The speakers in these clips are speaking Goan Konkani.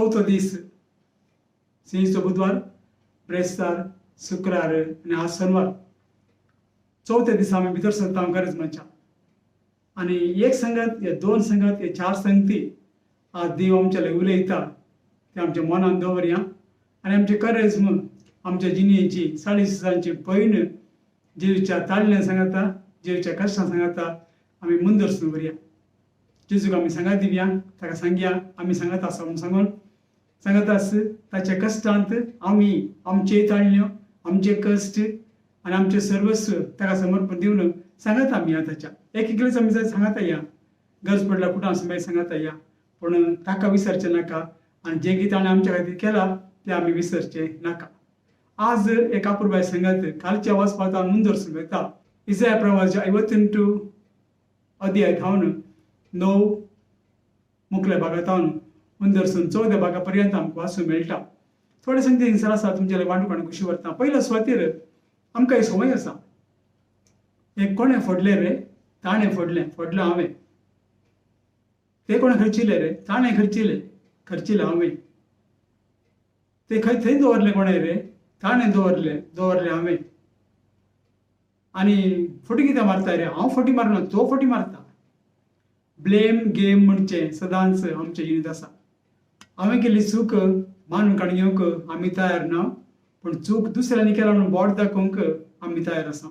चवथो दीस. सिंहीचो बुधवार, ब्रेस्तार, शुक्रार आनी आज शनवार. चवथ्या दिसा आमी भितर सरता गरज मनच्या. आनी एक संगत या दोन संगत या चार संगती आज देव आमच्या लागीं उलयता ते आमच्या मनान दवरया आनी आमचे करेज्म, आमच्या जिणेची 40 दिसांची पयण जेजूच्या ताळण्यां सांगाता, जेजूच्या कश्टां सांगाता आमी मुंदरसून व्हरया. जेजूक आमी सांगात दिवया, ताका सांगया आमी सांगत आसा म्हणून सांगून सांगत आस. ताच्या कश्टांत आमी आमचे ताळण्यो, आमचे कश्ट आनी आमचे सर्वस्व ताका समर्पण दिवन सांगत आमी या. ताच्या एक एकलेच आमी सांगत या, गरज पडल्यार कुठं आसूं मागीर सांगत या, पूण ताका विसरचें नाका आनी जें कितें ताणें आमच्या खातीर केलां तें आमी विसरचें नाका. आज एक अपुरबाय सांगत कालच्या वाचपांत मुंदरसून वता. इजाया प्रवाच्या 58 अध्याय थावन 9 मुखल्या भागांत मुंदरसून 14 भागा पर्यंत आमकां वाचूंक मेळटा. थोडे संगती हिंसर आसा, तुमच्या वांटूक आनी खुशी व्हरता. पयल्या सुवातेर आमकां एक संवय आसा. हें कोणें फोडलें रे? ताणें फोडलें. फोडलें हांवें. ते कोणें खर्चिले रे? ताणें खर्चिले. खर्चिले हांवें. ते खंय थंय दवरलें कोणें रे? ताणें दवरलें. दवरलें हांवें. आनी फटी कित्याक मारता रे? हांव फटी मारना, तो फटी मारता. ब्लेम गेम म्हणचें सदांच आमच्या जिणेंत आसा. हांवें केल्ली चूक मानून काडून घेवंक आमी तयार ना, पूण चूक दुसऱ्यांनी केला म्हणून बोट दाखोवंक आमी तयार आसा.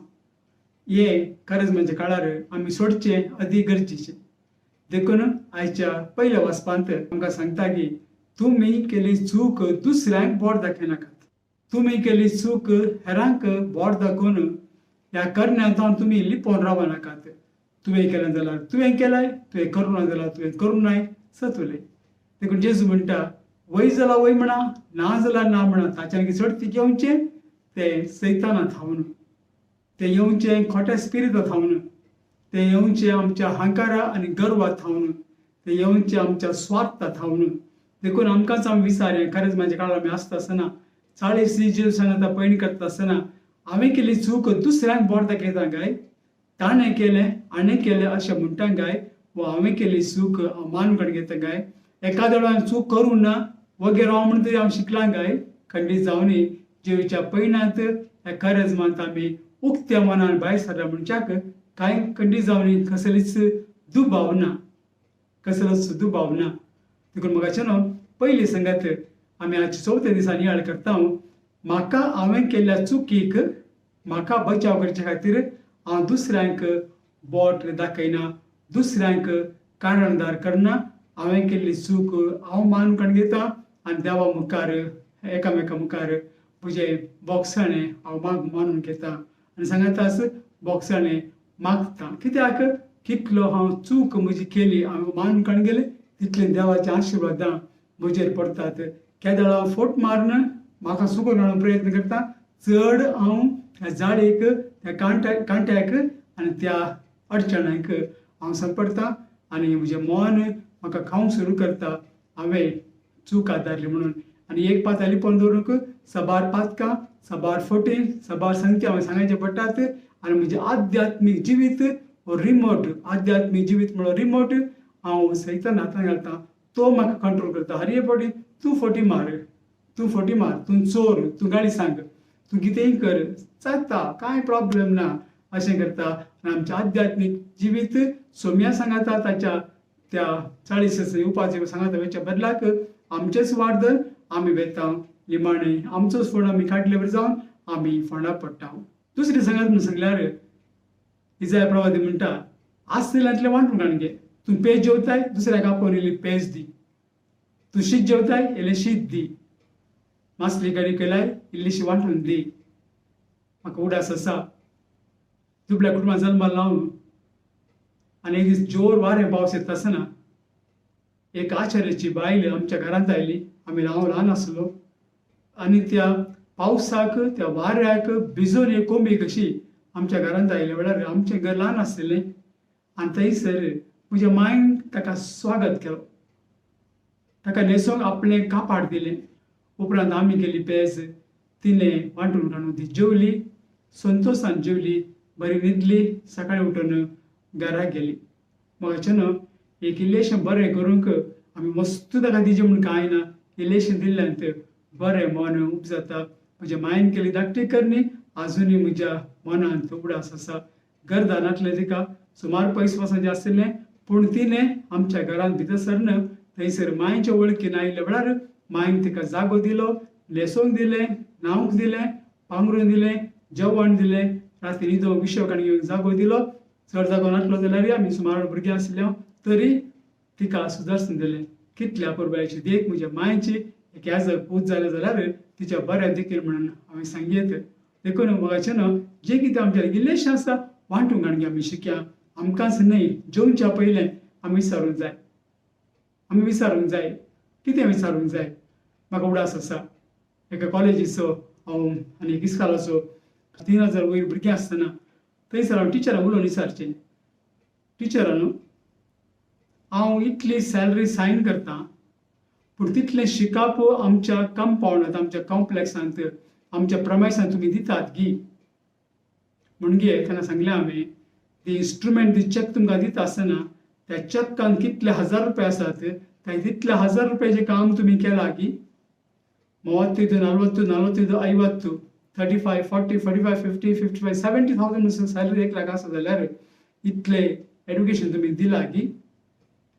हें खरेंच म्हणजे काळार आमी सोडचें अदी गरजेचें. देखून आयच्या पयल्या वाचपांत आमकां सांगता की तुमी केली चूक दुसऱ्यांक बोट दाखयनाकात. तुमी केली चूक हेरांक बोट दाखोवन ह्या करण्यांत तुमी लिपोवन रावनाकात. तुवें केलें जाल्यार तुवें केलें, तुवें करूं ना जाल्यार तुवें करूं नाय, सत उलय. देखून जेजू म्हणटा, वय जाल्यार वय म्हणा, ना जाल्यार ना म्हणा. ताच्यान चड ती घेवचें तें सैताना थावन, तें येवचें खोट्या स्पिरिता थावन, तें येवचें आमच्या हांकारा आनी गर्वा थावन, तें येवचें आमच्या स्वार्था थावन. देखून आमकांच आमी विचारया, खरेंच म्हाज्या काळार आमी आसता आसतना, 40 दीस जेजू सांगता पयण करता आसतना, हांवें केल्ली चूक दुसऱ्यांक बोट दाखयता काय, ताणें केलें, हाणें केलें अशें म्हणटा काय, वा हांवें केल्ली चूक हांव मानून काडून घेता काय? एखाद्या वेळार चूक करूं ना, वगेर राव म्हणून तरी हांव शिकलां काय? खंडीत जावनय जेजूच्या पयणांत ह्या करेजमांत आमी उक्त्या मनान भायर सरल्या म्हणच्याक कांय खंडीत जावनय कसलीच दुबाव ना, कसलोच दुबाव ना. देखून म्हाका न्हू पयली संगत आमी आज चवथ्या दिसा नियाळ करता. म्हाका हांवें केल्ल्या चुकीक म्हाका बचाव करचे खातीर हांव दुसऱ्यांक बोट दाखयना, दुसऱ्यांक कारणदार करना. हांवें केल्ली चूक हांव मानून काडून घेता आनी देवा मुखार, एकामेका मुखार म्हजें बोगसाणें हांव मानून घेता आनी सांगाताच बोगसाणें मागता. कित्याक कितलो हांव चूक म्हजी केली हांवें मानून काडून गेलें, तितले देवाचे आशिर्वादां म्हजेर पडटात. केदळ हांव फोट मारून म्हाका सुकोवन हाडूंक प्रयत्न करता, चड हांव त्या जाळीक, त्या कांट्याक आनी त्या अडचणांक हांव सांपडटा आनी म्हजें मन म्हाका खावंक सुरू करता, हांवें चूक आदारली म्हणून. आनी एक पात लिपोवन दवरूंक साबार पातकां, साबार फटी, साबार संगती हांवें सांगायचे पडटात आनी म्हजें आध्यात्मीक जिवीत हो रिमोट, आध्यात्मीक जिवीत म्हणल्यार रिमोट हांव सैतान हातान घालता. तो म्हाका कंट्रोल करता. हर एक फावटी तूं फटी मार, तूं फटी मार, तूं चोर, तूं गाळी सांग, तूं कितेंय कर, जाता, कांय प्रॉब्लम ना, अशें करता. आनी आमचें आध्यात्मीक जिवीत सोम्या सांगाता, ताच्या त्या 40 येवपाचे सांगाता वयच्या बदलाक आमचेच वार्दन आमी वेता. निमाणें आमचोच फोंड आमी काडले बरें जावन आमी फोंडा पडटा. दुसरी सांगात म्हणून सांगल्यार इजाय प्रवादी म्हणटा, आसतल्यांतलें वांटून काडून घे. तूं पेज जेवताय, दुसऱ्याक आपोवन इल्ली पेज दी. तूं शीत जेवताय, इल्लें शीत दी. मासली कडी केलाय, इल्लीशी वांटून दी. म्हाका उडास आसा, दुबळ्या कुटुंबात जल्माक लावन आनी एक दीस जोर वारें पावस येता आसतना एक आचार्याची बायल आमच्या घरांत आयली. आमी हांव ल्हान आसलो आनी त्या पावसाक, त्या वाऱ्याक भिजून एक कोंबी कशी आमच्या घरांत आयल्या वेळार आमचें घर ल्हान आसलें आनी थंयसर म्हज्या मांयन ताका स्वागत केलो, ताका न्हेसोंक आपलें कापाट दिलें. उपरांत आमी केली पेज तिणें वांटून काडून ती जेवली, संतोशान जेवली, बरी न्हिदली, सकाळीं उठून घरा गेली. म्हाका न्हू एक इल्लेशें बरें करूंक आमी मस्त ताका दिजें म्हूण कांय ना. इल्लेशें दिल्ल्यान बरें मन उपजाता. म्हज्या मायन केली धाकटी करणी आजुनूय म्हज्या मनांत उगडास आसा. घरदार नासलें तिका, सुमार पयस वचपाचें आशिल्लें, पूण तिणें आमच्या घरांत भितर सरन थंयसर मांयच्या वळखीन आयिल्ल्या वेळार मांयन तिका जागो दिलो, न्हेसोवंक दिलें, न्हावंक दिलें, पांगरून दिलें, जेवण दिलें, राती न्हिदोवंक विशय काडून घेवन जागो दिलो. चड जागो नासलो जाल्यार आमी सुमार भुरगीं आशिल्ले तरी तिका सुदारसून दिलें. कितल्या अपुरबायेची देख म्हज्या मांयची. एक याजक पूत जालें जाल्यार तिच्या बऱ्या देखीन म्हणून हांवें सांगयेत. देखून मोगाचें न्हू जें कितें आमच्या इल्लेशें आसा वांटूंक आनी आमी शिकया. आमकांच न्हय, जेवच्या पयलें आमी विचारूंक जाय, आमी विचारूंक जाय. कितें विचारूंक जाय? म्हाका उडास आसा एका कॉलेजीचो हांव आनी एक इस्कालाचो 3000 वयर भुरगीं आसतना थंयसर हांव टिचरांक उलोवन विचारचें, टिचरांनो हांव इतली सॅलरी सायन करतां पूण तितलें शिकाप आमच्या कंपावंडांत, आमच्या कॉम्प्लेक्सांत, आमच्या प्रमायसांत तुमी दितात गी? म्हणजे तांकां सांगलें हांवें, दी इन्स्ट्रुमेंट दी चॅक तुमकां दिता आसतना त्या चॅकान कितले हजार रुपया आसात त्या तितले हजार रुपयाचें काम तुमी केलां की? 35 40 45 50 35 40 45 50 55 70,000 सॅलरी 1 लाख आसा जाल्यार इतले एडुकेशन तुमी दिलां की?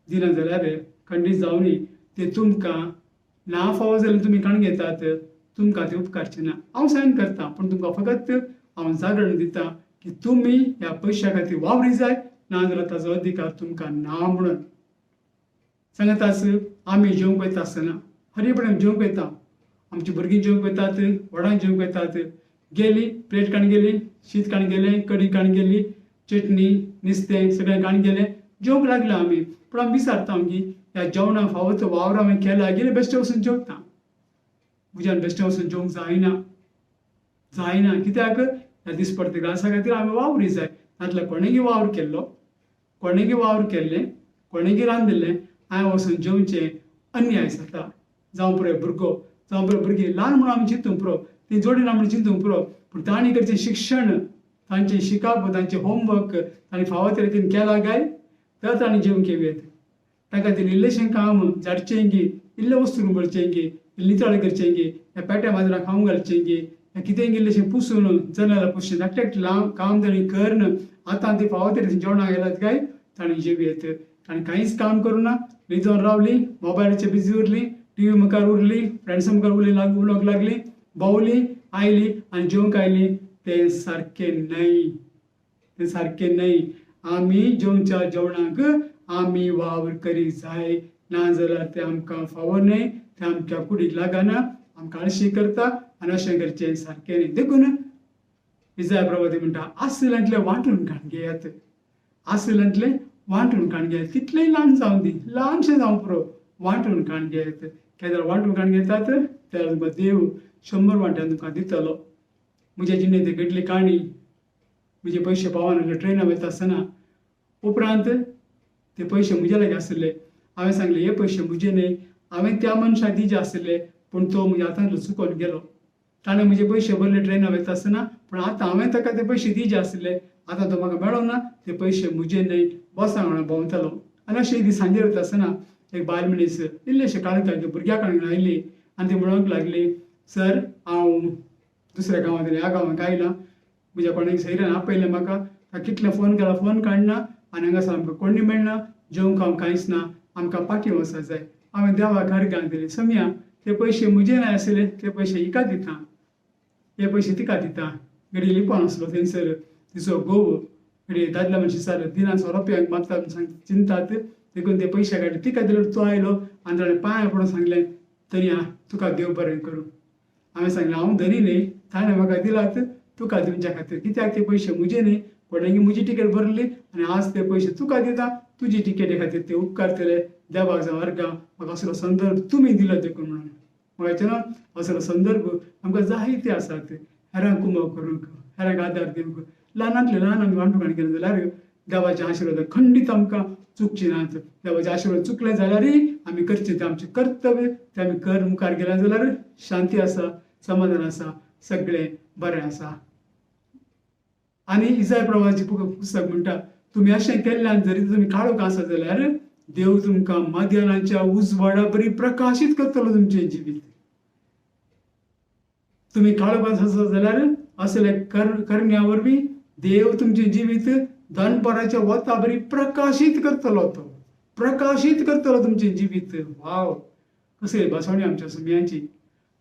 दिना जाल्यार खंडीत जावनी ते तुमकां ना फावो जाल्यार तुमी काण घेतात, तुमकां ते उपकारचें ना. हांव सायन करतां पूण तुमकां फकत हांव जागरण दितां की तुमी ह्या पयशा खातीर वावरी जाय, ना जाल्यार ताजो अधिकार तुमकां ना म्हणून. सांगताच आमी जेवंक वयता आसतना हरेपणान जेवंक वयता, आमची भुरगीं जेवंक वयतात, व्हडां जेवंक वयतात, गेली प्लेट काण गेली, शीत काण गेलें, कडी काण गेली, चटणी नुस्तें सगळें काण गेलें, जेवंक लागले आमी. पूण आमी विचारता की ह्या जेवणाक फावो तो वावर हांवें केला गेले बेश्टें वचून जेवता. म्हज्यान बेश्टें वचून जेवंक जायना, जायना. कित्याक? ह्या दिसपडते घासा खातीर आमी वावरी जाय. नातल्यार कोणेगी वावर केल्लो, कोणेगी वावर केल्लें, कोणेगी रांदिल्लें, हांवें वचून जेवचें अन्याय जाता. जावं पुरो भुरगो, जावं पुरो भुरगीं ल्हान म्हणून आमी चिंतूंक पुरो, ती जोडिना म्हणून चिंतूंक पुरो, पूण तांणी करचें शिक्षण, तांचें शिकप, तांचें होमवर्क तांणी फावो त्या रितीन केलां काय तर तांणी जेवंक येवं येता. तांकां तें इल्लेशें काम झाडचें गी, इल्लें वस्तू भरचें गी, इल्लें नितळ करचें गी, ह्या पेट्या माजरां खावंक घालचें गी, ह्या कितेंय इल्लेशें पुसून जनेलां पुसचें, धाकटें धाकटें काम तांणी करून आतां ती फावो त्या रितीन जेवणाक गेल्यात काय तांणी जेवं येत. तांणी कांयच काम करूं ना, न्हिदोन रावलीं, मोबायलाचेर बिजी उरलीं, टीव्ही मुखार उरलीं, फ्रेंड्सां मुखार उलोवंक लागलीं, भोंवलीं, आयलीं आनी जेवंक आयलीं. तें सारकें न्हय, तें सारकें न्हय. आमी जेवच्या जेवणाक आमी वावर करीत जाय, ना जाल्यार तें आमकां फावो न्हय, तें आमच्या कुडीक लागना, आमकां आळशी करता आनी अशें करचें सारकें न्हय. देखून इजाय प्रवादी म्हणटा आशिल्ल्यांतलें वांटून काण घेयात, आशिल्ल्यांतलें वांटून काण घेयात. कितलेंय ल्हान जावं दी, ल्हानशें जावं पुरो, वांटून काण घेयात. केन्ना वांटून काण घेतात तेन्ना तुमकां देव 100 वांट्यान तुमकां दितलो. म्हज्या जिणेंत घडली काणी, म्हजे पयशे पावना ट्रेनान वयता आसतना उपरांत ते पयशे म्हजे लागीं आशिल्ले. हांवें सांगलें हे पयशे म्हजे न्हय, हांवें त्या मनशाक दिजे आशिल्ले पूण तो म्हज्या हातांतलो चुकोन गेलो. ताणें म्हजे पयशे भरले ट्रेनान वयता आसतना, पूण आतां हांवें ताका ते पयशे दिजे आशिल्ले, आतां तो म्हाका मेळोना, ते पयशे म्हजे न्हय. बसां वांगडा भोंवतालो आनी अशें एक दीस सांजेर वयता आसतना एक बायल मनीस इल्लेशें काळखाक भुरग्या कडेन आयली आनी ती म्हणूंक लागली, सर हांव दुसऱ्या गांवांत ह्या गांवांत आयलां, म्हज्या कोणाक सैऱ्यान आपयलें म्हाका, कितलें फोन केला फोन काडना आनी हांगासर आमकां कोणी मेळना, जेवंक हांव कांयच ना, आमकां पाटी वचपाक जाय. हांवें देवाक अर्गां दिली, सोमया ते पयशे म्हजे नाय आशिल्ले, ते पयशे हिका दिता, हे पयशे तिका दिता. घडये लिपोन आसलो थंयसर तिचो घोव, घडये दादल्या मनशां सर दिना सोरो पिवंक मागता म्हूण चिंतात, देखून ते पयशे काडले तिका दिले. तो आयलो आनी ताणें पांय पडून सांगलें, तरी तुका देव बरें करूं. हांवें सांगलें हांव धनी न्हय, ताणें म्हाका दिलात तुका दिवच्या खातीर, कित्याक ते पयशे म्हजे न्हय, कोणेंगी म्हजी टिकेट भरली आनी आज ते पयशे तुका दिता, तुजी टिकेटी खातीर ते उपकारतले. देवाक जावं अर्गां, म्हाका असलो संदर्भ तुमी दिलो देखून म्हणून. म्हाका ना असलो संदर्भ आमकां जायते आसात. हेरांक कुमक करूंक, हेरांक आदार दिवंक, ल्हानांतले ल्हान आमी वांटून केलें जाल्यार देवाचे आशिर्वाद खंडीत आमकां चुकचे नात. देवाचे आशिर्वाद चुकले जाल्यारय आमी करचें तें आमचें कर्तव्य, तें आमी कर मुखार गेले जाल्यार शांती आसा, समाधान आसा, सगळें बरें आसा. आनी इजाय प्रवाहाचें पुस्तक म्हणटा, तुमी अशें केल्ल्यान जरी तुमी काळोख आसा जाल्यार देव तुमकां मध्यानाच्या उजवाडा बरी प्रकाशीत करतलो तुमचें जिवीत. तुमी काळोखांत आसत जाल्यार असले करण्या वरवीं देव तुमचें जिवीत दनपाराच्या वता बरी प्रकाशीत करतलो. तो प्रकाशीत करतलो तुमचें जिवीत. वाव, कसली भासवणी आमच्या सुमयांची,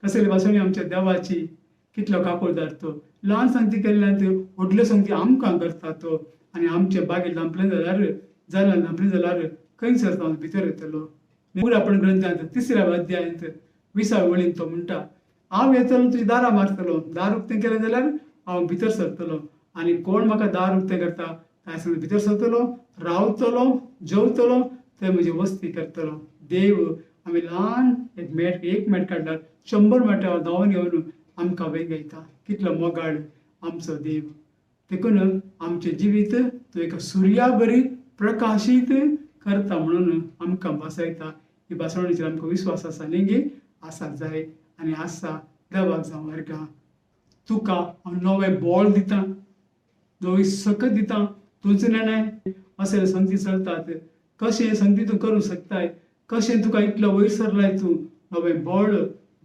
कसली भासवणी आमच्या देवाची. कितलो काकुळदार तो, ल्हान संगती केल्ल्यान व्हडल्यो संगती आमकां करता तो. आनी आमचे बागेर धांपलें जाल्यार, जाल्यार धांपलें जाल्यार खंयसर तो भितर येतलो. आपण ग्रंथांत तिसऱ्या अध्यायांत 20व्या वळीन तो म्हणटा, हांव येतलो तुजी दारां मारतलो, दार उक्तें केलें जाल्यार हांव भितर सरतलो. आनी कोण म्हाका दार उक्तें करता ताच्या संग भितर सरतलो, रावतलो, जेवतलो, थंय म्हजी वस्ती करतलो. देव आमी ल्हान एक मेट, एक मेट काडल्यार 100 मेटां धांवन येवन आमकां वेंगयता. कितलो मोगाळ आमचो देव. देखून आमचें जिवीत तो एका सुर्या बरी प्रकाशीत करता म्हणून आमकां भासयता. ही भासवणीचेर आमकां विस्वास आसा न्ही गे, आसा जाय आनी आसा. देवाक जावं अर्गां. तुका हांव नवें बळ दितां, नवी सकत दितां. तूंच नेणाय अशें संगती चलतात, कशें संगती तूं करूंक शकताय, कशें तुका इतलो वयर सरलाय तूं. नवें बळ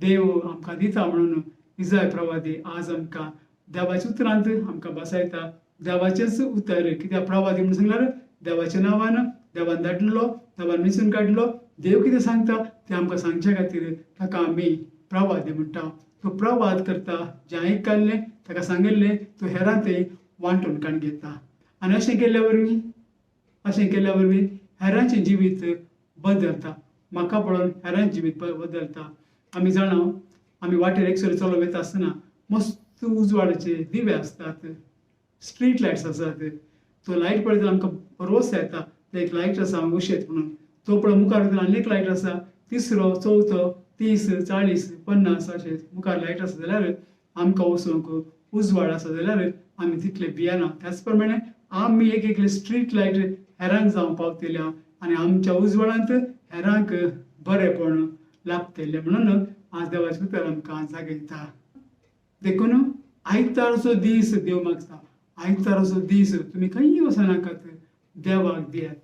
देव आमकां दिता म्हणून इजाय प्रवादी आज आमकां देवाच्या उतरांत आमकां भासायता. देवाचेंच उतर, कित्याक प्रवादी म्हणून सांगल्यार देवाच्या नांवान देवान धाडलो, देवान वेंचून काडलो. देव कितें सांगता तें आमकां सांगचे खातीर ताका आमी प्रवादी म्हणटा. तो प्रवाद करता, जें आयकल्लें ताका सांगिल्लें तो हेरां तें वांटून काडून घेता. आनी अशें केल्ल्या वरवीं, अशें केल्ल्या वरवीं हेरांचें जिवीत बदलता. म्हाका पळोवन हेरांचें जिवीत बदलता. आमी जाणा, आमी वाटेर एकसर चलोवंक वता आसतना मस्त उजवाडाचे दिवे आसतात, स्ट्रीट लायट्स आसात. तो लायट पळयतना आमकां भरवंसो येता, ते एक लायट आसा हांव उशेत म्हणून. तो पळय मुखार वयतना आनी एक लायट आसा, तिसरो, चवथो, 30, 40, 50 अशें मुखार लायट आसा जाल्यार आमकां वचूंक उजवाड आसा जाल्यार आमी तितले भियेना. त्याच प्रमाणे आमी एक एकले स्ट्रीट लायट हेरांक जावंक पावतले आनी आमच्या उजवाडांत हेरांक बरेंपण लाभतलें म्हणून आज देवाचें उतर आमकां जागयता. देखून आयताराचो दीस देव मागता, आयताराचो दीस तुमी खंय वचनाकात, देवाक दियात,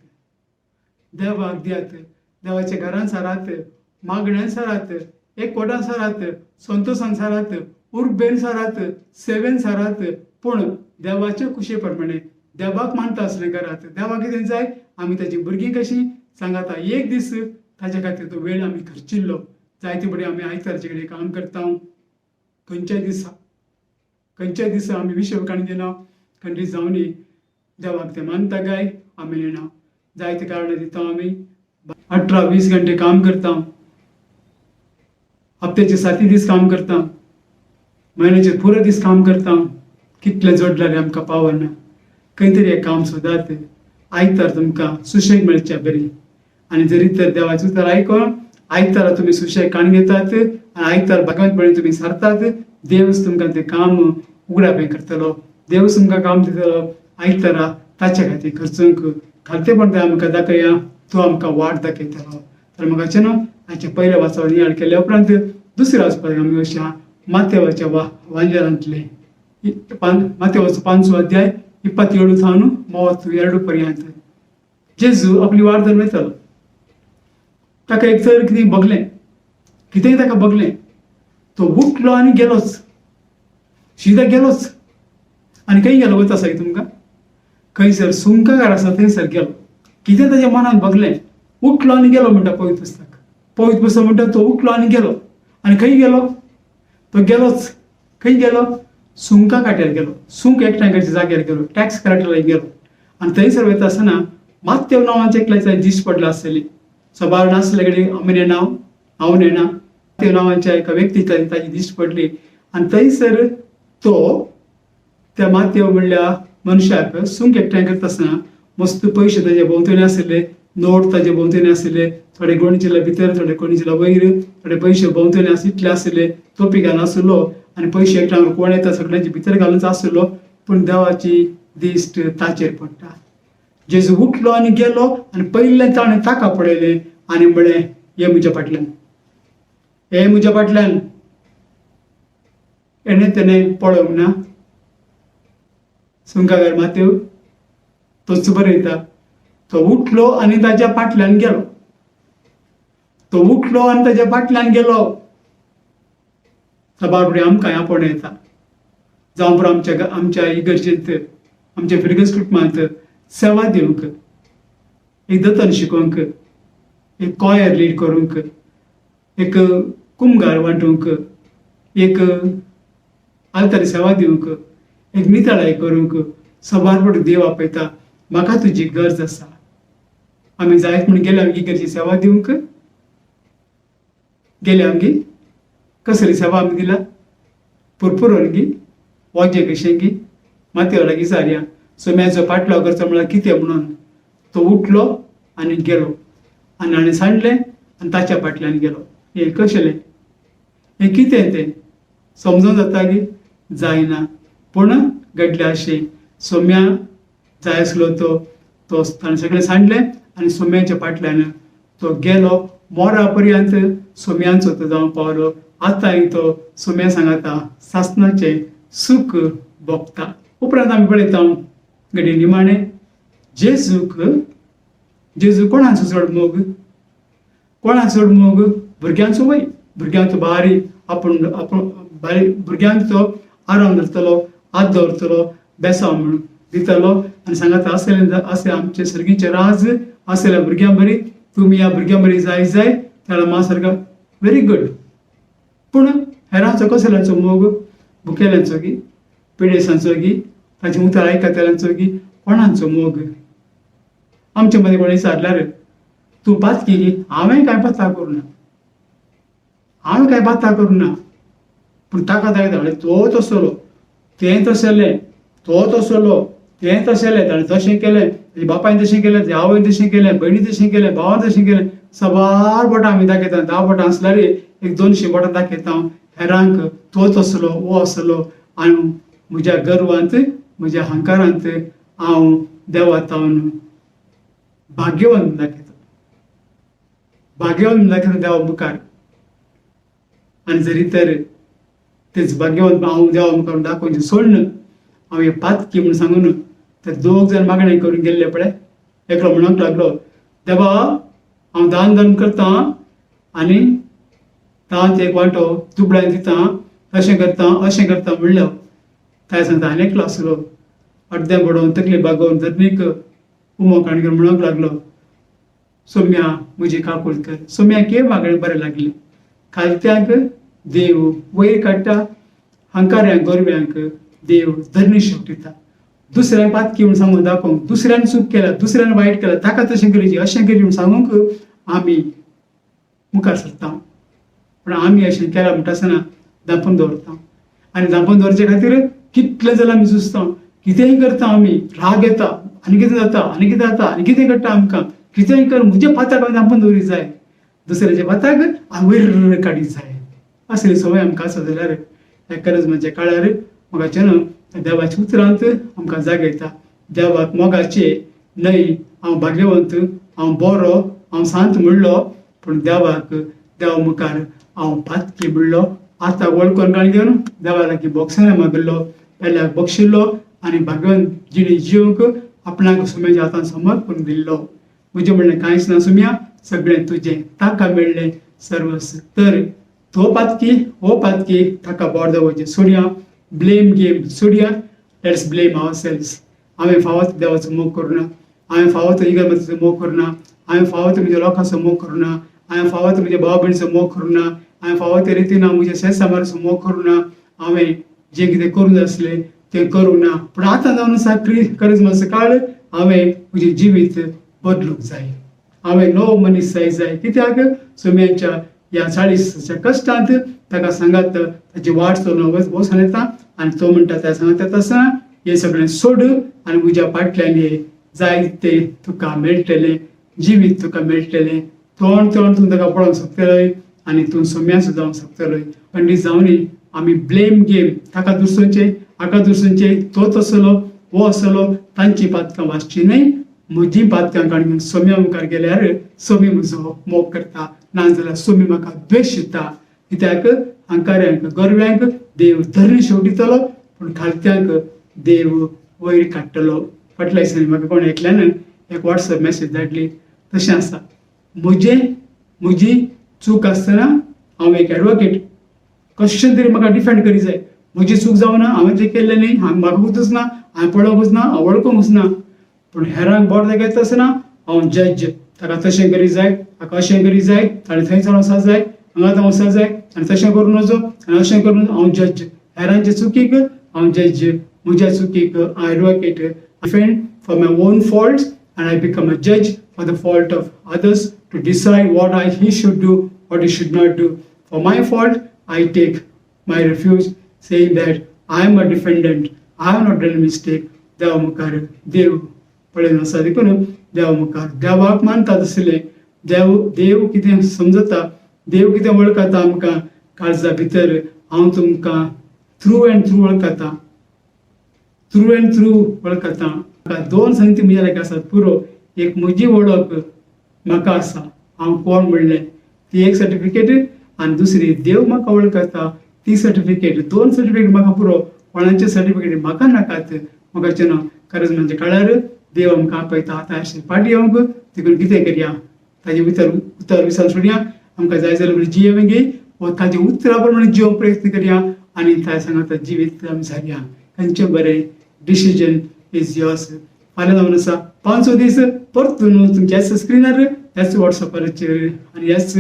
देवाक दियात. देवाच्या घरान सारात, मागण्यान सारात, एकवटान सारात, संतोशान सारात, उर्बेन सारात, सेवेन सारात, पूण देवाचे खुशे प्रमाणे देवाक मानता आसलें करात. देवाक कितें जाय, आमी ताची भुरगीं कशीं सांगाता. एक दीस ताच्या खातीर तो वेळ आमी खर्चिल्लो. जायते फुडें आमी आयतारचे कडेन काम करता. खंयच्याय दिसा, खंयच्याय दिसा आमी विशय काडून घेना, खंय जावनी देवाक तें मानता काय आमी नेणा. जायते कारणां दिता आमी. 18-20 घंटे काम करता, हप्त्याचे 7 दीस काम करता, म्हयन्याचे पुरो दीस काम करता. कितले जोडल्यार आमकां पावना. खंय तरी एक काम सोदात, आयतार तुमकां सुशेग मेळच्या बरी. आनी जरी तर देवाचें उतर आयकून आयतारा तुमी सुशेग काडून घेतात आनी आयतार भगवंतपणी तुमी सारतात, देवच तुमकां तें काम उगडापें करतलो, देवच तुमकां काम दितलो. आयतारा ताच्या खातीर खर्चूंक खालतेपण तें आमकां दाखया, तो आमकां वाट दाखयतलो. तर म्हाका न्हू हाचें पयलें वाचाव नियाळ केल्या उपरांत दुसऱ्या वचपाक आमी अशा माथेवाच्या वांजरांतलें माथेवाचो 5 अध्याय 27 थावन 32 पर्यंत. जेजू आपली वाट धरून वयतालो. ताका एक तर कितें बगलें, कितेंय ताका बगलें, तो उठलो आनी गेलोच, शिदा गेलोच. आनी खंय गेलो वता आसा तुमकां? खंयसर सुंकागार आसा थंयसर गेलो. कितें ताच्या मनान बगलें, उठलो आनी गेलो म्हणटा पवित्र पुस्तक. पवित्र पुस्तक म्हणटा तो उठलो आनी गेलो. आनी खंय गेलो? तो गेलोच. खंय गेलो? सुंका काट्यार गेलो, सुंक एकठांय करच्या जाग्यार गेलो, टॅक्स कलेक्टरा गेलो. आनी थंयसर वयता आसतना माथ्यव नांवाचें एकल्याच्या दीस पडला आसतली. सबार नासले कडेन आमी नेणा, हांव नेणा. माथ्यव नांवाच्या एका व्यक्तीक ताजी दिश्ट पडली आनी थंयसर तो त्या माथ्यव म्हणल्या मनशाक सुंक एकठांय करता आसतना मस्त पयशे ताजे भोंवतणी आशिल्ले, नोट ताजे भोंवतणी आशिल्ले, थोडे गोणिचेला भितर, थोडे गोणिचेला वयर, थोडे पयशे भोंवतणी आस इतले आशिल्ले. तोपी घालून आशिल्लो आनी पयशे एकठांय कोण येता सगळ्यांचे भितर घालून आशिल्लो. पूण देवाची दिश्ट ताचेर पडटा. जेजू उठलो आनी गेलो आनी पयलें ताणें ताका पळयलें आनी म्हळें, ये म्हज्या फाटल्यान, हे म्हज्या फाटल्यान. हेणें तेणें पळोवंक ना. सुंकागार माथ्यू तोच बरयता, तो उठलो आनी ताच्या फाटल्यान गेलो. तो उठलो आनी ताच्या फाटल्यान गेलो. साबार फुडें आमकां आपोवणें येता, जावं पुरो आमच्या आमच्या इगर्जेंत, आमच्या फिरगज कुटुंबांत सेवा दिवंक, एक दतन शिकोवंक, एक कॉयर लीड करूंक, एक कुमगार वांटूंक, एक आल्तारी सेवा दिवंक, एक नितळाय करूंक. साबार फावटी देव आपयता, म्हाका तुजी गरज आसा. आमी जायत म्हूण गेले आमगे इगर्जी सेवा दिवंक गेले आमगे? कसली सेवा आमी दिला? पुरपुरोन गी, वाजे कशें गी? मातयो लागीं सारया सोम्याचो पाटलाव करचो म्हळ्यार कितें म्हणून तो उठलो आनी गेलो आनी हाणें सांडलें आनी ताच्या फाटल्यान गेलो. हें कशें, हें कितें तें समजून जाता की जायना. पूण घडलें अशें, सोम्या जाय आसलो तो तो ताणें सगळें सांडलें आनी सोम्याच्या फाटल्यान तो गेलो. मोरा पर्यंत सोम्यांचो तो जावंक पावलो. आतांय तो सोम्या सांगाता सासणाचें सूख भोगता. उपरांत आमी पळयता घडये निमाणें जेजूक. जेजू कोणाचो चड मोग? कोणाचो चड मोग? भुरग्यांचो वय. भुरग्यांचो बारी आपूण आपूण बारी भुरग्यांक तो आराम धरतलो, हात दवरतलो, बेसांव म्हणून दितलो आनी सांगाता आसलें असें आमचे सर्गीचे राज आसलेल्या भुरग्यां बरी. तुमी ह्या भुरग्यां बरी जाय जाय त्याला मा सारका व्हेरी गुड. पूण हेरांचो कसल्यांचो मोग? भुकेल्यांचो गी, पिडेसांचो गी, ताचें उतर आयकतल्यांचो गी, कोणाचो मोग? आमचे मदीं कोणें विचारल्यार तूं पातकी गी? हांवें कांय पातकां करूं ना, हांवें कांय पातकां करूं ना. पूण ताका दाखयता तो तसलो, तें तसलें, तो तसलो, तें तसलें, ताणें तशें केलें, ताच्या बापायन तशें केलें, ताच्या आवयन तशें केलें, भयणी तशें केलें, भावान तशें केलें. साबार बोटां आमी दाखयता. 10 बोटां आसल्यार एक 200 बोटां दाखयता हेरांक. तो तसलो, हो असलो. आनी म्हज्या गर्वांत, म्हज्या अहंकारांत हांव देवा तावन भाग्यवंत दाखयता, भाग्यवंत दाखयता देवा मुखार. आनी जरी तर तेच भाग्यवंत हांव देवा मुखार दाखोवचें सोडून हांव हे पातकी म्हूण सांगून ते दोग जाण मागणें करून गेल्ले पळय, एकलो म्हणूंक लागलो, देवा हांव दान धर्म करतां आनी दांत एक वांटो दुबळ्यान दिता, अशें करता अशें करता म्हणलो. ताय सांगता आनी एकलो आसलो अर्दें बडोवन तकली बागोवन धरणीक उमो काडून घेवन म्हणूंक लागलो, सोम्या म्हजी काकूळ कर. सोम्या के मागणें बरें लागलें. खालत्यांक देव वयर काडटा, हंकाऱ्यांक गोरव्यांक देव धरणी शेवटिता. दुसऱ्यांक पातकी म्हूण सांगून दाखोवंक, दुसऱ्यान चूक केल्या, दुसऱ्यान वायट केल्या, ताका तशें करची अशें करचें म्हूण सांगूंक आमी मुखार सरता. पूण आमी अशें केलां म्हणटा आसतना धांपून दवरता. आनी धांपून दवरचे खातीर कितलें जाल्यार आमी झुजता, कितेंय करता आमी, राग येता आनी कितें जाता आनी कितें जाता आनी कितें घडटा आमकां, कितेंय कर म्हज्या पाताक हांवें धांपून दवरीत जाय, दुसऱ्याच्या पाताक हांवें वयर काडीत जाय. असली संवय आमकां आसा जाल्यार ह्या करजमाच्या काळार मोगाचें न्हू देवाच्या उतरांत आमकां जागयता. देवाक मोगाचे न्हय हांव भाग्यवंत, हांव बरो, हांव शांत म्हणलो, पूण देवाक देवा मुखार हांव पातकी म्हणलो. आतां वळखून काण घेवन देवा लागीं बोगसणें मागिल्लो, पेल्याक बक्षिल्लो आनी भाग्यवंत जिणी जिवंक आपणाक सुम्याच्या हातान समर्पण दिल्लो. म्हजें म्हणणें कांयच ना सुम्या, सगळें तुजें, ताका मेळ्ळें सर्वस्व. तर तो पातकी हो पातकी ताका बोट दाखोवचें सोडया, ब्लेम गेम सोडया, let's blame our selves. हांवें फावो देवाचो मोग करूं ना, हांवें फावो तो इगर्जेचो मोग करूं ना, हांवें फावो तो म्हज्या लोकांचो मोग करूं ना, हांवें फावो तो म्हज्या भाव भयणीचो मोग करूं ना, हांवें फावो ते रितीन हांव म्हज्या शेत सामाराचो मोग करूं ना, हांवें जें कितें करूंक जाय आसलें तें करूंक ना. पूण आतां जावन आसा क्रिसमस काळ, हांवें म्हजें जिवीत बदलूंक जाय, हांवें नवो मनीस जाय जाय. कित्याक सुम्यांच्या ह्या 40च्या कश्टांत ताका सांगात ताची वाट चलोवन वचून येता आनी तो म्हणटा त्या सांगात येता आसतना हें सगळें सोड आनी म्हज्या फाटल्यान ये, जाय तें तुका मेळटलें, जिवीत तुका मेळटलें, तोंड तोंड तूं ताका पळोवंक शकतलोय आनी तूं सोम्याचो जावंक शकतलोय. पंडीत जावनी आमी ब्लेम गेम, ताका दुसरोचें हाका दुसरोचें, तो तसलो हो असलो, तांची पातकां वाचची न्हय, म्हजी पातकां काडून सोम्या मुखार गेल्यार सोमी म्हजो मोग करता, नाजाल्यार सोमी म्हाका द्वेश दिता. कित्याक हंकाऱ्यांक गोरव्यांक देव धरणी शेवटितलो, पूण खालत्यांक देव वयर काडटलो. फाटल्या दिसांनी म्हाका कोण एकल्यान एक वॉट्सएप मॅसेज धाडली. तशें आसा, म्हजें म्हजी चूक आसतना हांव एक एडवोकेट कशें तरी म्हाका डिफेंड करी जाय. म्हजी चूक जावना, हांवें तें केल्लें न्ही, हांवें मागूंकच ना, हांवें पळोवंकच ना, हांव वळखूंकच ना, पूण हेरांक बोट दाखयता आसतना हांव जज. ताका तशें करी जाय, ताका अशें करी जाय, ताणें थंय चड वचपाक जाय, हांगा थंय वचपाक जाय, आनी तशें करूं नजो आनी अशें करून. हांव जज हेरांचे चुकीक, हांव जज. म्हज्या चुकीक I advocate, defend for my own faults, and I become a judge for the fault of others, to decide what I he should do, what he should not do. For my fault, I take my refuge, saying that I am a defendant, I have not done a mistake. देवा मुखार देव पळयन आसा. देखून देवा मुखार देवाक मानता तसलें देव देव कितें समजता, देव कितें वळखता आमकां काळजा भितर. हांव तुमकां थ्रू अँड थ्रू वळखता, थ्रू अँड थ्रू वळखता. म्हाका दोन संगती म्हज्या लागीं आसात पुरो. एक म्हजी वळख म्हाका आसा, हांव कोण म्हणलें ती एक सर्टिफिकेट, आनी दुसरी देव म्हाका वळखता ती सर्टिफिकेट. दोन सर्टिफिकेट म्हाका पुरो, कोणाचे सर्टिफिकेट म्हाका नाकात. म्हाका ना खरेंच म्हणजे कळ्यार देव आमकां आपयता आतां अशें फाटीं येवंक. देखून कितें करया, ताजे उतर उतर विसर सोडया. आमकां जाय जाल्यार जियेवंक वा ताजे उतरा प्रमाणे जिवंक प्रयत्न करया आनी ताच्या सांगाता जिवीत आमी सारया. खंयचें बरें, decision is yours. फाल्यां जावन आसा पांचवो दीस. परतून तुमच्या स्क्रिनार, ह्याच वॉट्सॅपाचेर आनी ह्याच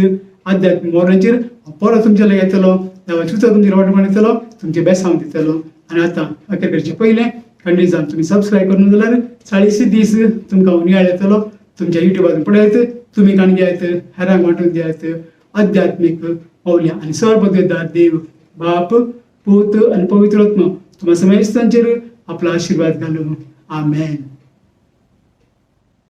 आध्यात्मीक मोराचेर परत तुमच्या लागीं येतलो. देवाचें उतर तुमचेर वांटून येतलो, तुमचें बेसांव दितलो. आनी आतां अखेर करचे पयलें, खंडीत जावन तुमी सबस्क्रायब करून जाल्यार 40 दीस तुमकां नियाळ येतलो. तुमच्या युट्युबार पळयत तुमी काण घेयात, हेरांक वांटून दियात आध्यात्मीक मौल्यां. आनी सर्वपदवीदार देव बाप, पूत आनी पवित्र आत्मा तुम्हा समेस्तांचेर आपला आशीर्वाद घालूं. आमेन.